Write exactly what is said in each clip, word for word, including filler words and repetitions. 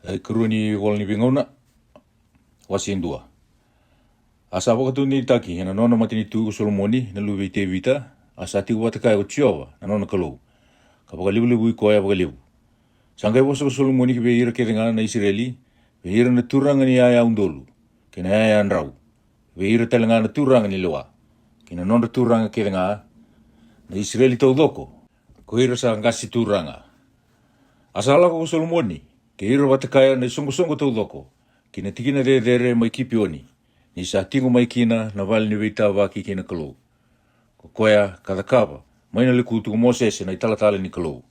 E karua ni vola ni veigauna. Wase e dua. A sa vakataudeitaki ena nona matanitu ko Solomoni na luve i Tevita, a sa tiko vata kaya ko Jiova na nona Kalou, ka vakalevulevui koya vakalevu. Sa qai vosa ko Solomoni ki vei ira kece ga na Isireli, vei ira na turaga ni yaya udolu, kei na yaya drau, vei ira tale ga na turaga ni lewa, kei na nodra turaga kece ga, na Isireli taucoko, ko ira sa qase turaga. A sa lako ko Solomoni kei ira vata kaya na isoqosoqo taucoko ki na tikina cecere mai Kipioni, ni sa tiko mai kina na vale ni veitavaki kei na Kalou, ko koya ka cakava mai na lekutu ko Mosese na italatala ni Kalou.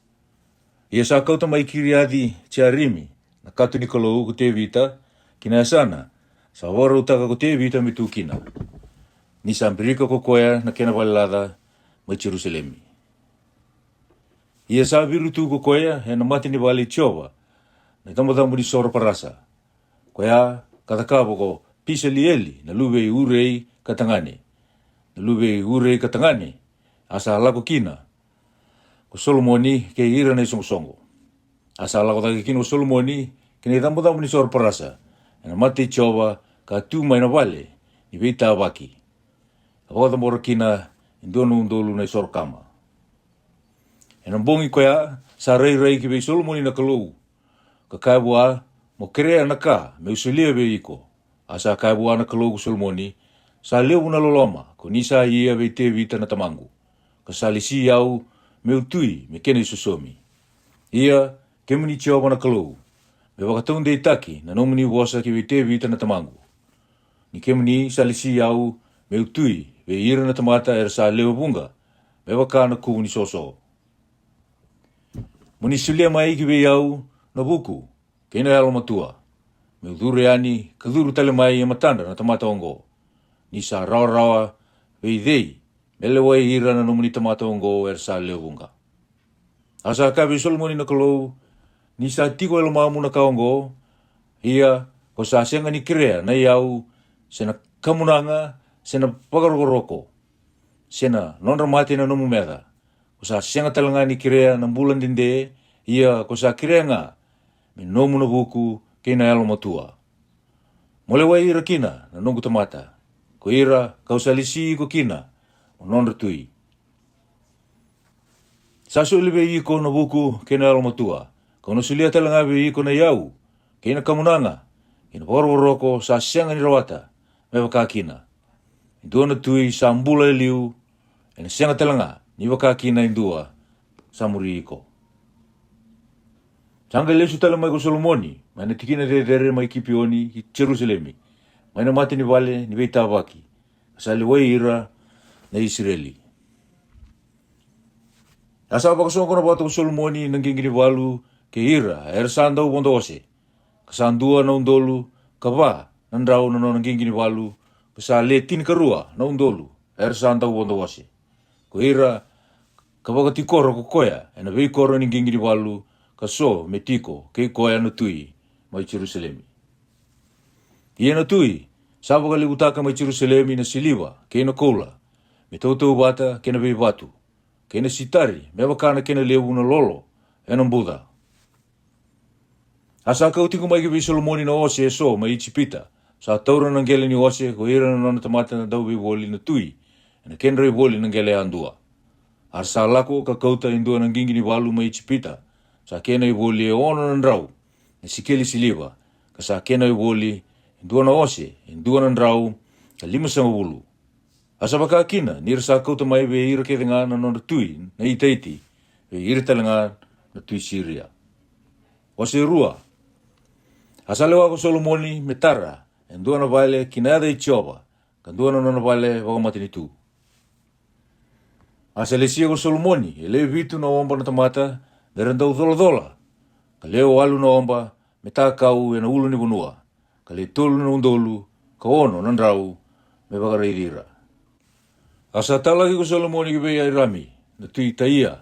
Ia sa kauta mai Kiriaci Jearimi na kato ni Kalou ko Tevita ki na yasana sa vakarautaka ko Tevita me tu kina, ni sa birika ko koya na kena valelaca mai Jerusalemi. Ia sa viru tu ko koya ena mata ni vale i Jiova na icabocabo ni soro parasa, koya ka cakava ko Pisalieli na luve i Urei ka tagane, na luve i Urei ka tagane. A sa lako kina ko Solomoni kei ira na isoqosoqo. A sa lako cake kina ko Solomoni ki na icabocabo ni soro parasa ena mata i Jiova, ka tu mai na vale ni veitavaki, ka vakacabora kina e dua na udolu na isoro kama. Ena bogi koya sa rairai ki vei Solomoni na Kalou, ka kaya vua, "Mo kerea na ka me'u solia vei iko." A sa kaya vua na Kalou ko Solomoni, "Sa levu na loloma ko ni sa ia vei Tevita na tamaqu, ka sa lesi au me'u tui me kena isosomi. Ia, kemuni Jiova na Kalou, me vakataudeitaki na nomuni vosa ki vei Tevita na tamaqu, ni kemuni sa lesi au me'u tui vei ira na tamata era sa lewe vuqa me vaka na kuvu ni soso. Mo ni solia mai ki vei au na vuku kei na yalomatua, me'u curu yani ka curu tale mai e matadra na tamata oqo, ni sa rawarawa vei cei me lewai ira na nomuni tamata oqo era sa lewe vuqa." A sa kaya vei Solomoni na Kalou, "Ni sa tiko e lomamu na ka oqo, ia ko sa sega ni kerea na iyau, se na kamunaga, se na vakarokoroko, se na nodra mate na nomu meca. Ko sa sega tale ga ni kerea na bula dede, ia ko sa kerea ga me nomu na vuku kei na yalomatua. Mo lewai ira kina na noqu tamata, ko ira ka'u sa lesi iko kina mo nodra tui. Sa soli vei iko na vuku kei na yalomatua, ka'u na solia tale ga vei iko na iyau, kei na kamunaga, kei na vakarokoroko sa sega ni rawata me vaka kina. E dua na tui sa bula e liu, ena sega tale ga ni vaka kina e dua sa muri iko." Sa qai lesu tale mai ko Solomoni mai na tikina cecere mai Kipioni ki Jerusalemi, mai na mata ni vale ni veitavaki, ka sa lewai ira na Isireli. A sa vakasoqona vata ko Solomoni na qiqi ni valu kei ira era sa dau vodo ose, ka sa dua na udolu ka va na drau na nona qiqi ni valu, ka sa le tinikarua na udolu era sa dau vodo ose, ko ira ka vakatikora ko koya ena veikoro ni qiqi ni valu, ka so me tiko kei koya na tui mai Jerusalemi. Ia na tui sa vakalevutaka mai Jerusalemi na siliva kei na koula me tautauvata kei na veivatu, kei na sitari me vaka na kena levu na lolo ena buca. A sa kau tiko mai ki vei Solomoni na ose eso mai Ijipita, sa taura na qele ni ose ko ira na nona tamata na dauveivoli na tui, ena kedra ivoli na qele yadua. A ra sa lako ka kauta e dua na qiqi ni valu mai Ijipita, sa kena ivoli e ono na drau na sikeli siliva, ka sa kena ivoli e dua na ose e dua na drau ka limasagavulu. A sa vaka kina ni ra sa kauta mai vei ira kece ga na nodra tui na Itaiti, vei ira tale ga na tui Siria. Wase rua. A sa lewa ko Solomoni me tara e dua na vale ki na yaca i Jiova, ka dua na nona vale vakamatanitu. A sa lesia ko Solomoni e lewe vitu na oba na tamata me ra dau colacola, ka lewe walu na oba me takau ena ulunivanua, ka le tolu na udolu ka ono na drau me vakaraici ira. A sa talaki ko Solomoni ki vei Airami na tui Taia,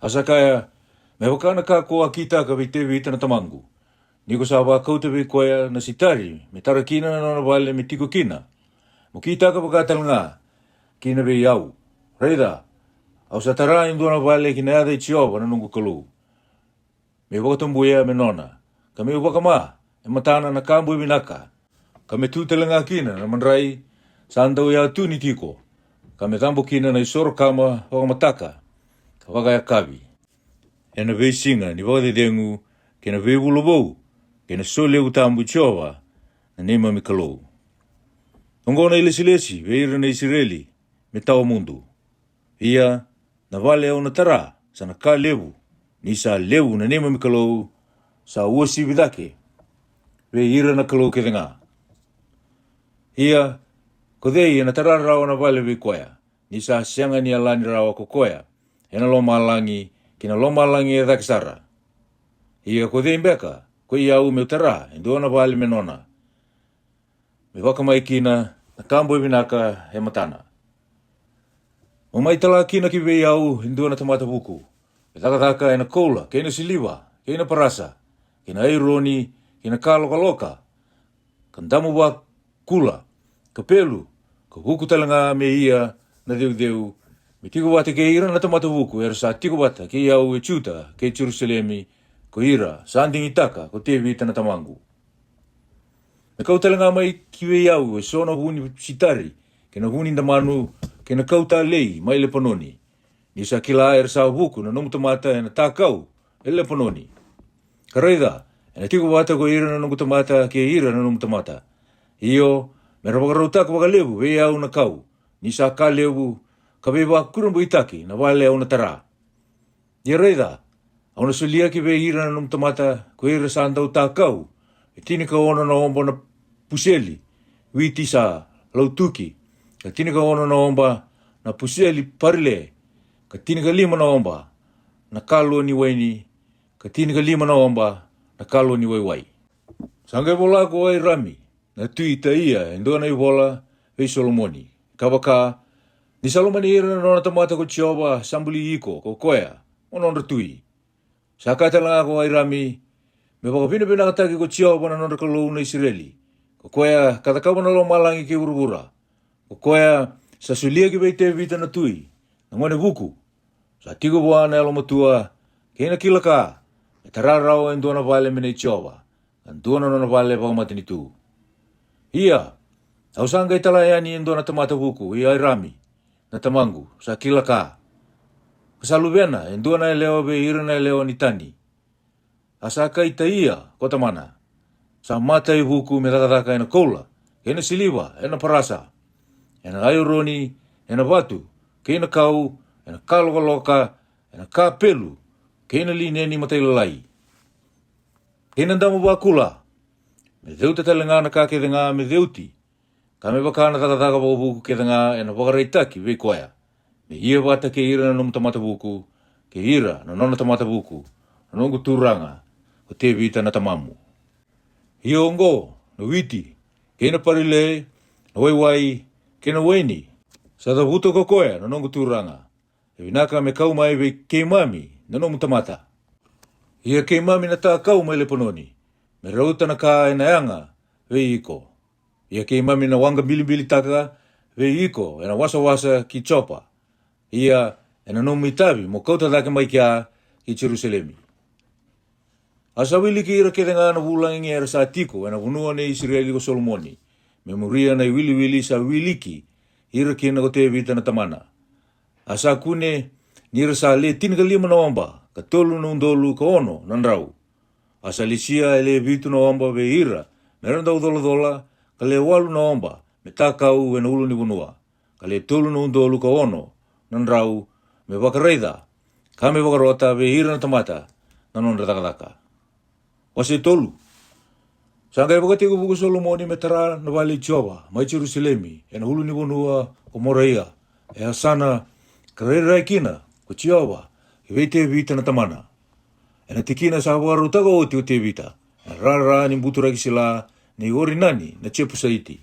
a sa kaya, "Me vaka na ka ko a kitaka vei Tevita na tamaqu, ni ko sa vakauta vei koya na sitari me tara kina na nona vale me tiko kina, mo kitaka vaka tale ga kina vei au. Raica, au sa tara e dua na vale ki na yaca i Jiova na noqu Kalou, me vakatabuya me nona, ka me'u vakama e matana na ka boi vinaka, ka me tu tale ga kina na madrai sa dau yatuni tiko, ka me cabo kina na isoro kama vakamataka ka vakayakavi, e na veisiga ni vakacecegu kei na veivula vou, kei na solevu tabu i Jiova na neimami Kalou. Oqo na ilesilesi vei ira na Isireli me tawa mudu. Ia na vale au na tara sa na ka levu, ni sa levu na neimami Kalou sa uasivi cake vei ira na kalou kece ga. Ia ko cei e na tara rawa na vale vei koya, ni sa sega ni yalani rawa ko koya e na lomalagi ki na lomalagi e cake sara? Ia ko cei beka ko i au me'u tara e dua na vale me nona, me vakamai kina na ka boi vinaka e matana? Mo mai tala kina ki vei au e dua na tamata vuku, me cakacaka e na koula kei na siliva kei na parasa kei na aironi kei na ka lokaloka, ka damu vakula, ka pelu, ka vuku tale ga me ia na ceuceu, me tiko vata kei ira na tamata vuku era sa tiko vata kei au e Juta kei Jerusalemi, ko ira sa digitaka ko Tevita na tamaqu. Me kau tale ga mai ki vei au e so na vu ni sitari, kei na vu ni damanu, kei na kau talei mai Lepanoni, ni sa kila era sa vuku na nomu tamata e na takau e Lepanoni. Ka raica, e na tiko vata ko ira na noqu tamata kei ira na nomu tamata. Io, me ra vakarautaka vakalevu vei au na kau, ni sa ka levu ka veivakurabuitaki na vale au na tara. Ia raica, au na solia ki vei ira na nomu tamata ko ira sa dau takau e tinikaono na oba na puseli witi sa lautuki, ka tinikaono na oba na puseli parile, ka tinikalima na oba na kalua ni waini, ka tinikalima na oba na kalua ni waiwai. Sa qai vola ko Airami na tui Taia e dua na ivola vei Solomoni, ka vaka, ni sa lomani ira na nona tamata ko Jiova sa buli iko ko koya mo nodra tui. Sa kaya tale ga ko Airami, me vakavinavinakataki ko Jiova na nodra Kalou na Isireli, ko koya ka cakava na lomalagi kei vuravura, ko koya sa solia ki vei Tevita na tui na gone vuku, sa tiko vua na yalomatua kei na kila ka, me tara rawa e dua na vale me nei Jiova, ka dua na nona vale vakamatanitu. Ia, au sa qai tala yani e dua na tamata vuku i Airami na tamaqu, sa kila ka, ka sa luvena e dua na yalewa vei ira na yalewa ni Tani. A sa kai Taia ko tamana, sa mata e vuku me cakacaka e na koula kei na siliva, e na parasa, e na aironi, e na vatu, kei na kau, e na ka lokaloka, e na ka pelu, kei na lineni matailalai, kei na damu vakula, me ceuta tale ga na ka kece ga me ceuti, ka me vaka na cakacaka vakavuku kece ga e na vakaraitaki vei koya, me ia vata kei ira na nomu tamata vuku, kei ira na nona tamata vuku, na noqu turaga ko Tevita na tamamu. Ia oqo na witi, kei na parile, na waiwai, kei na waini, sa cavuta ko koya na noqu turaga, e vinaka me kau mai vei keimami na nomu tamata. Ia keimami na takau mai Lepanoni, me rauta na ka e na yaga vei iko. Ia keimami na waqa bilibilitaka vei iko e na wasawasa ki Jopa. Ia e na nomu itavi mo kauta cake mai kea ki Jerusalemi. A sa wiliki ira kece ga na vulagi era sa tiko e na vanua nei Isireli ko Solomoni, me muria na iwiliwili sa wiliki ira kina ko Tevita na tamana. A sa kune ni ra sa le tinikalima na oba ka tolu na udolu ka ono na drau. A sa lesia e le vitu na oba vei ira me ra dau colacola, ka le walu na oba me takau e na ulunivanua, ka le tolu na udolu ka ono na drau me vakaraica, ka me vakarota vei ira na tamata na nodra cakacaka. Wase tolu. Sa qai vakatekivu ko Solomoni me tara na vale i Jiova mai Jerusalemi e na ulunivanua ko Moraia, e yasana ka rairai kina ko Jiova ki vei Tevita na tamana, e na tikina sa vakarautaka oti ko Tevita, e na rara ni buturaki sila nei Orinani na Jepusaiti.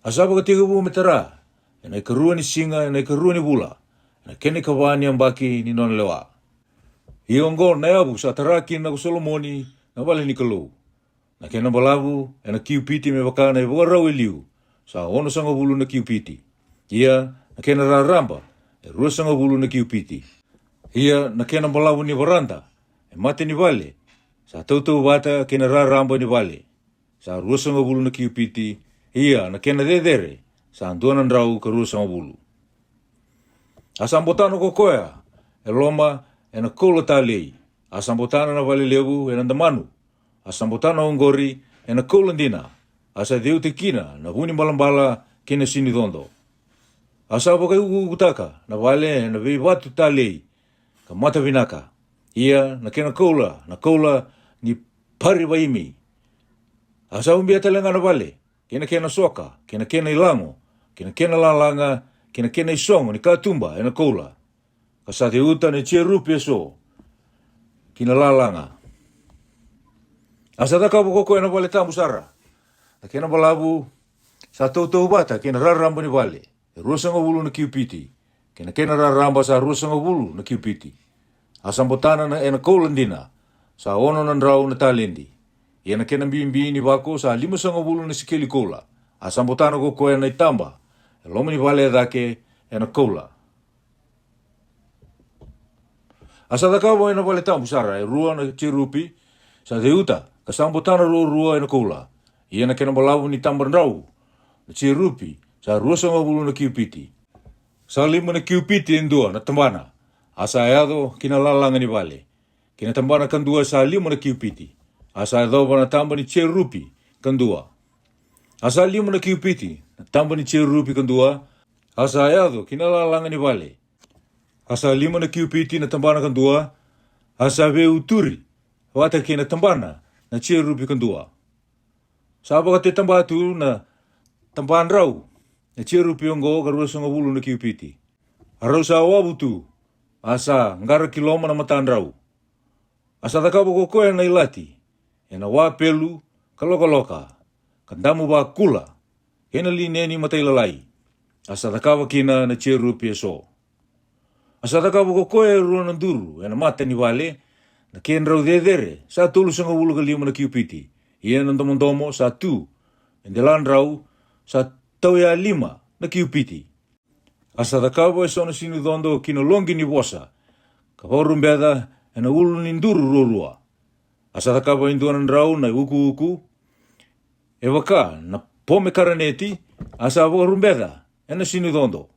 A sa vakatekivu me tara e na ikarua ni siga, e na ikarua ni vula, e na kena ikava ni yabaki ni nona lewa. Ia oqo na yavu sa tara kina ko Solomoni na vale ni Kalou. Na kena balavu e na kiupiti me vaka na ivakarau e liu, sa onosagavulu na kiupiti. Ia na kena raraba e ruasagavulu na kiupiti. Ia na kena balavu ni varada e mata ni vale sa tautauvata kei na raraba ni vale, sa ruasagavulu na kiupiti, ia na kena cecere sa dua na drau ka ruasagavulu. A sa botana ko koya e loma e na koula talei, a sa botana na vale levu e na damanu, a sa botana oqori e na koula dina, a sa ceuta kina na vunibalabala kei na sinicodo. A sa vakaiukuukutaka na vale e na veivatu talei ka mata vinaka, ia na kena koula na koula ni Parivaimi. A sa ubia tale ga na vale, kei na kena soka, kei na kena ilago, kei na kena lalaga, kei na kena isogo ni katuba e na koula, ka sa ceuta na jerupi e so ki na lalaga. A sa cakava ko koya na vale tabu sara, na kena balavu sa tautauvata kei na raraba ni vale, e ruasagavulu na kiupiti, kei na kena raraba sa ruasagavulu na kiupiti. A sa botana na e na koula dina, sa ono na drau na taledi, ia na kena bibi ni vako sa limasagavulu na sikeli koula. A sa botana ko koya na itaba e loma ni vale e cake e na koula. A sa cakava e na vale tabu sara e rua na jerupi, sa ceuta ka sa botana ruarua e na koula, ia na kena balavu ni taba drau na jerupi sa ruasagavulu na kiupiti. Sa lima na kiupiti e dua na tabana, a sa yaco ki na lalaga ni vale, kei na tabana kadua sa lima na kiupiti, a sa yacova na taba ni jerupi kadua. A sa lima na kiupiti na taba ni jerupi kadua, a sa yaco ki na lalaga ni vale. A sa lima na kiupiti na tabana kadua, a sa veiuturi vata kei na tabana na jerupi kadua. Sa vakatetaba tu na tabadrau na jerupi oqo ka ruasagavulu na kiupiti. A rau sa wavu tu, a sa qara ki loma na matadrau. A sa cakava ko koya na ilati e na wapelu ka lokaloka, ka damu vakula, kei na lineni matailalai. A sa cakava kina na jerupi e so. A sa cakava ko koya e rua na duru e na mata ni vale, na kedrau cecere sa tolusagavulu ka lima na kiupiti, ia na domodomo sa tu e deladrau sa tauyalima na kiupiti. A sa cakava e so na sinicodo ki na loqi ni vosa, ka vakarubeca e na ulu ni duru ruarua. A sa cakava e dua na drau na iukuuku e vaka na pomekaraneti, a sa vakarubeca e na sinicodo.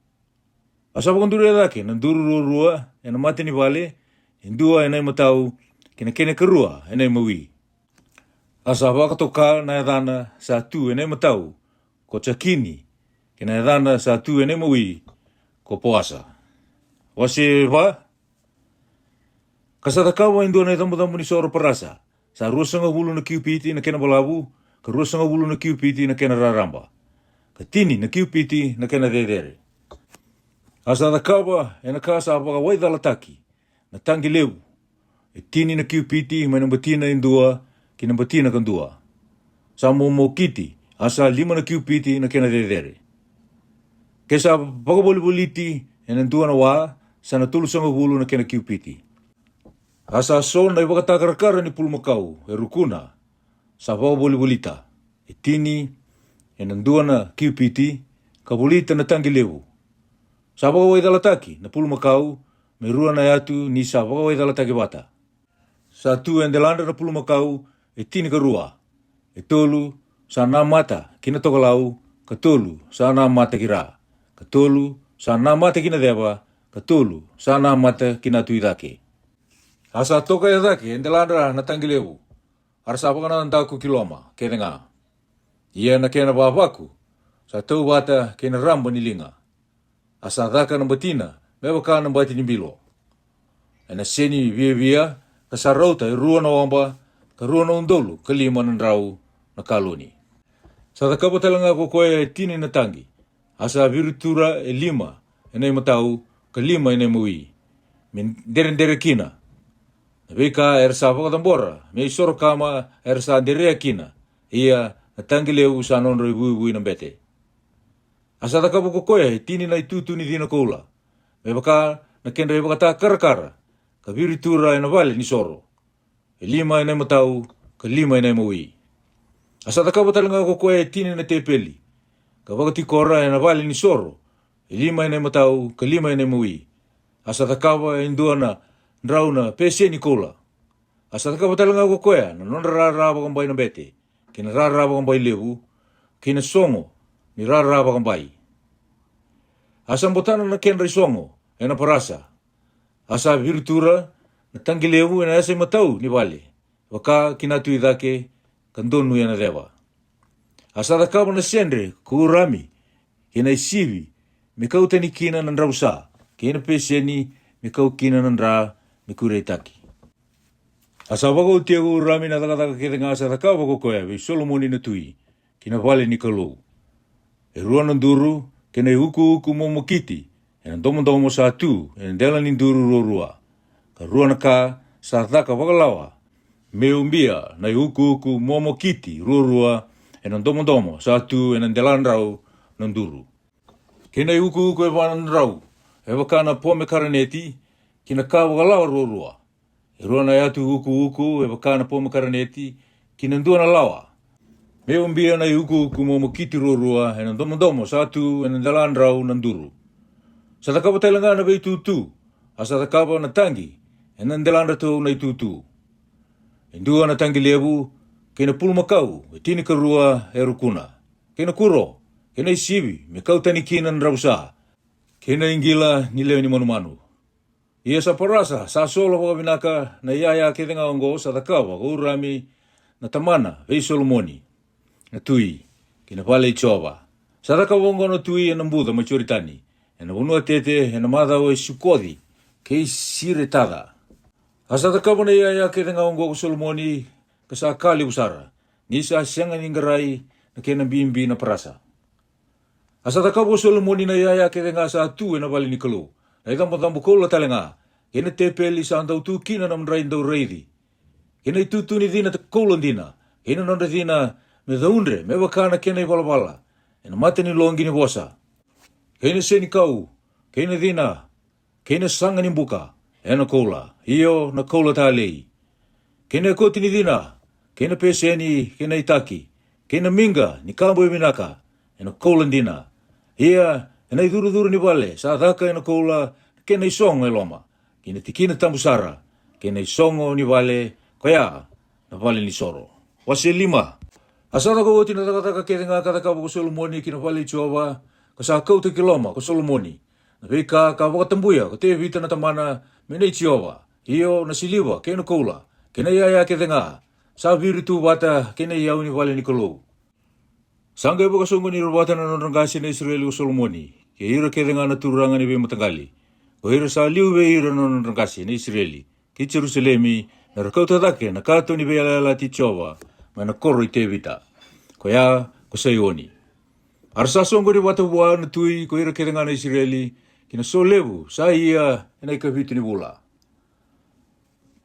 A sa vakaduria cake na duru ruarua e na mata ni vale, e dua e na imatau, kei na kena ikarua e na imawi. A sa vakatoka na yacana sa tu e na imatau ko Jakini, kei na yacana sa tu e na imawi ko Poasa. Wase va. Ka sa cakava e dua na icabocabo ni soro parasa, sa ruasagavulu na kiupiti na kena balavu, ka ruasagavulu na kiupiti na kena raraba, ka tini na kiupiti na kena cecere. A sa cakava e na ka sa vakawaicalataki na taqi levu, e tini na kiupiti mai na batina e dua ki na batina kadua. Sa momokiti, a sa lima na kiupiti na kena cecere. Ke sa vakavolivoliti e na dua na wa, sa na tolusagavulu na kena kiupiti. A sa so na ivakatakarakara ni pulumakau e rukuna, sa vakavolivolita, e tini e na dua na kiupiti, ka volita na taqi levu. Sa vakawaicalataki na pulumakau me rua na yatu ni sa vakawaicalataki vata. Sa tu e deladra na pulumakau e tinikarua, e tolu sa namata ki na tokalau, ka tolu sa namata ki ra, ka tolu sa namata ki na ceva, ka tolu sa namata ki na tu i cake. A sa tokaya cake e deladra na taqi levu, a ra sa vakanadaku ki loma kece ga. Ia na kena vavaku sa tauvata kei na raba ni liga. A sa caka na batina me vaka na bati ni bilo e na seni viavia, ka sa rauta e rua na oba, ka rua na udolu ka lima na drau na kaloni. Sa cakava tale ga ko koya e tini na taqi, a sa viritura e lima e na imatau, ka lima e na imawi, me deredere kina. Na veika era sa vakacabora me isoro kama era sa derea kina, ia na taqi levu sa nodra ivuivui na bete. A sa cakava ko koya e tini na itutu ni cina koula, me vaka na kedra ivakatakarakara, ka viritura e na vale ni soro, e lima e na imatau, ka lima e na imawi. A sa cakava tale ga ko koya e tini na tepeli, ka vakatikora e na vale ni soro, e lima e na imatau, ka lima e na imawi. A sa cakava e dua na drau na peseni koula. A sa cakava tale ga ko koya na nodra rara vakabai na bete, kei na rara vakabai levu, kei na sogo ni rara vakabai. A sa botana na kedra i sogo e na parasa. A sa viritura na taqi levu e na yasa i matau ni vale, vaka ki na tu i cake, ka donuya na ceva. A sa cakava na sedre ko Urami, kei na i sivi me kau tani kina na dravusa, kei na peseni me kau kina na dra me kureitaki. A sa vakaotia ko Urami na cakacaka kece ga sa cakava ko koya vei Solomoni na tui, ki na vale ni Kalou. E rua na duru, kei na i ukuuku momokiti e na domodomo sa tu e na dela ni duru ruarua, ka rua na ka sa caka vakalawa me ubia na i ukuuku momokiti ruarua e na domodomo sa tu e na dela drau na duru. Kei na i ukuuku e va na drau, e vaka na pomekaraneti, ki na ka vakalawa ruarua. E rua na yatu ukuuku e vaka na pomekaraneti, ki na dua na lawa, me ubia na i ukuuku momokiti ruarua e na domodomo sa tu e na dela drau na duru. Sa cakava tale ga na veitutu, a sa cakava na taqi e na dela dratou na i tutu. E dua na taqi levu, kei na pulumakau e tinikarua e rukuna, kei na kuro, kei na i sivi me kau tani kina na dravusa, kei na i qila ni lewe ni manumanu. Ia sa parasa sa solo vakavinaka na i yaya kece ga oqo sa cakava ko Urami na tamana vei Solomoni na tui, ki na vale i Jiova. Sa cakava oqo na tui e na buca mai Joritani, e na vanua tete, e na macawa i Sukoci kei Siretaca. A sa cakava na i yaya kece ga oqo ko Solomoni, ka sa ka levu sara, ni sa sega ni qarai na kena bibi na parasa. A sa cakava ko Solomoni na i yaya kece ga sa tu e na vale ni Kalou, na i cabocabo koula tale ga, kei na tepeli sa dau tu kina na madrai dau raici, kei na i tutu ni cina koula dina, kei na nodra cina me caudre me vaka na kena i valavala e na mata ni loqi ni vosa, kei na senikau, kei na cina, kei na saga ni buka e na koula, io, na koula talei, kei na i koti ni cina, kei na peseni, kei na i taki, kei na miqa ni ka boi vinaka e na koula dina. Ia e na i curucuru ni vale sa caka e na koula na kena i sogo e loma, kei na tikina tabu sara, kei na i sogo ni vale, ko ya na vale ni soro. Wase lima. A sa caka oti na cakacaka kece ga ka cakava ko Solomoni ki na vale i Jiova, ka sa kauta ki loma ko Solomoni na veika ka vakatabuya ko Tevita na tamana me nei Jiova, io, na siliva kei na koula, kei na i yaya kece ga sa viri tu vata kei na i yau ni vale ni Kalou. Sa qai vakasoqoni ira vata na nodra qase na Isireli ko Solomoni, kei ira kece ga na turaga ni veimataqali, ko ira sa liu vei ira na nodra qase na Isireli, ki Jerusalemi, me ra kauta cake na kato ni veiyalayalati i Jiova mai na koro i Tevita, ko ya ko Saioni. A ra sa soqoni vata vua na tui ko ira kece ga na Isireli, ki na so levu sa ia e na i kavitu ni vula.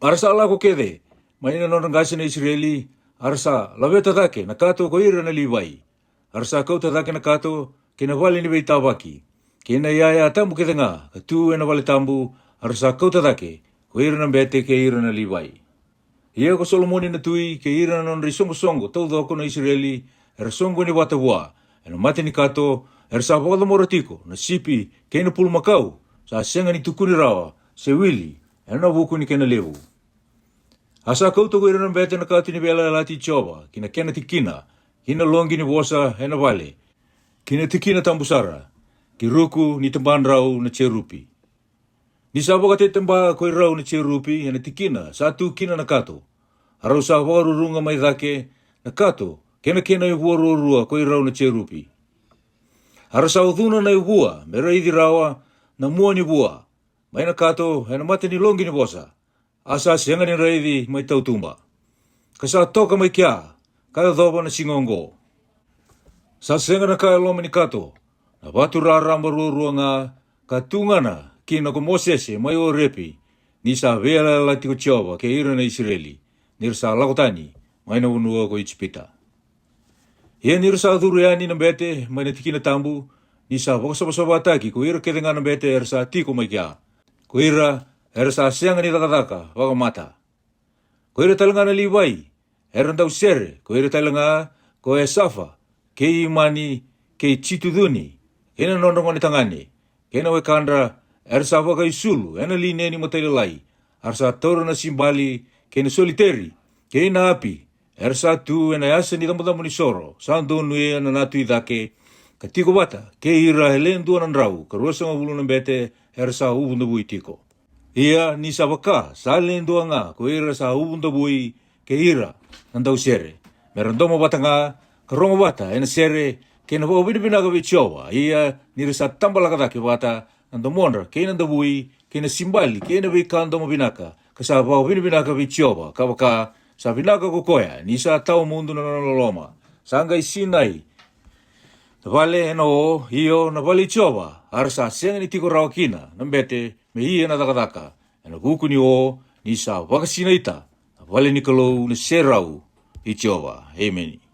A ra sa lako kece mai na nodra qase na Isireli, a ra sa laveta cake na kato ko ira na Livai. A ra sa kauta cake na kato ki na vale ni veitavaki, kei na i yaya tabu kece ga ka tu e na vale tabu, a ra sa kauta cake ko ira na bete kei ira na Livai. Ia ko Solomoni na tui kei ira na nodra i soqosoqo taucoko na Isireli, era soqoni vata vua e na mata ni kato, era sa vakacamora tiko na sipi kei na pulumakau sa sega ni tukuni rawa se wili e na vuku ni kena levu. A sa kauta ko ira na bete na kato ni veiyalayalati i Jiova, ki na kena tikina, ki na loqi ni vosa e na vale, ki na tikina tabu sara, ki ruku ni tabadrau na jerupi. Ni sa vakateteba ko i rau na jerupi e na tikina sa tu kina na kato, a rau sa vakaruruga mai cake na kato kei na kena i vua ruarua ko i rau na jerupi. A ra sa ucuna na i vua me raici rawa na mua ni vua mai na kato e na mata ni loqi ni vosa, a sa sega ni raici mai tautuba, ka sa toka mai kea ka yacova na siga oqo. Sa sega na ka e loma ni kato, na vatu raraba ruarua ga ka tugana kina ko Mosese mai Orepi, ni sa veiyalayalati ko Jiova kei ira na Isireli, ni ra sa lako tani mai na vanua ko Ijipita. Ia ni ra sa curu yani na bete mai na tikina tabu, ni sa vakasavasavataki ko ira kece ga na bete era sa tiko mai kea, ko ira era sa sega ni cakacaka vakamata. Ko ira tale ga na Livai era dau sere, ko ira tale ga ko Esafa, kei Imani, kei Jitucuni, kei na nodra gone tagane, kei na wekadra, era sa vakaisulu e na lineni matailalai, a ra sa taura na simbali kei na soliteri, kei na api, era sa tu ena yasa ni cabocabo ni soro sa donuya na natu i cake, ka tiko vata kei ira e le dua na drau ka ruasagavulu na bete era sa uvu davui tiko. Ia ni sa vaka sa le dua ga ko ira sa uvu davui kei ira na dausere, me ra domo vata ga ka rogo vata ena sere kei na vakavinavinaka vei Jiova. Ia ni ra sa tabalaka cake vata na domodra kei na davui kei na sibali kei na veika domo vinaka, ka sa vakavinavinaka vei Jiova, ka vaka, sa vinaka ko koya ni sa tawa mudu na nona loloma. Sa qai sinai na vale ena o, io, na vale i Jiova, a ra sa sega ni tiko rawa kina na bete me ia na cakacaka. Ena vuku ni o ni sa vakasinaita na vale ni Kalou na serau i Jiova. Emeni.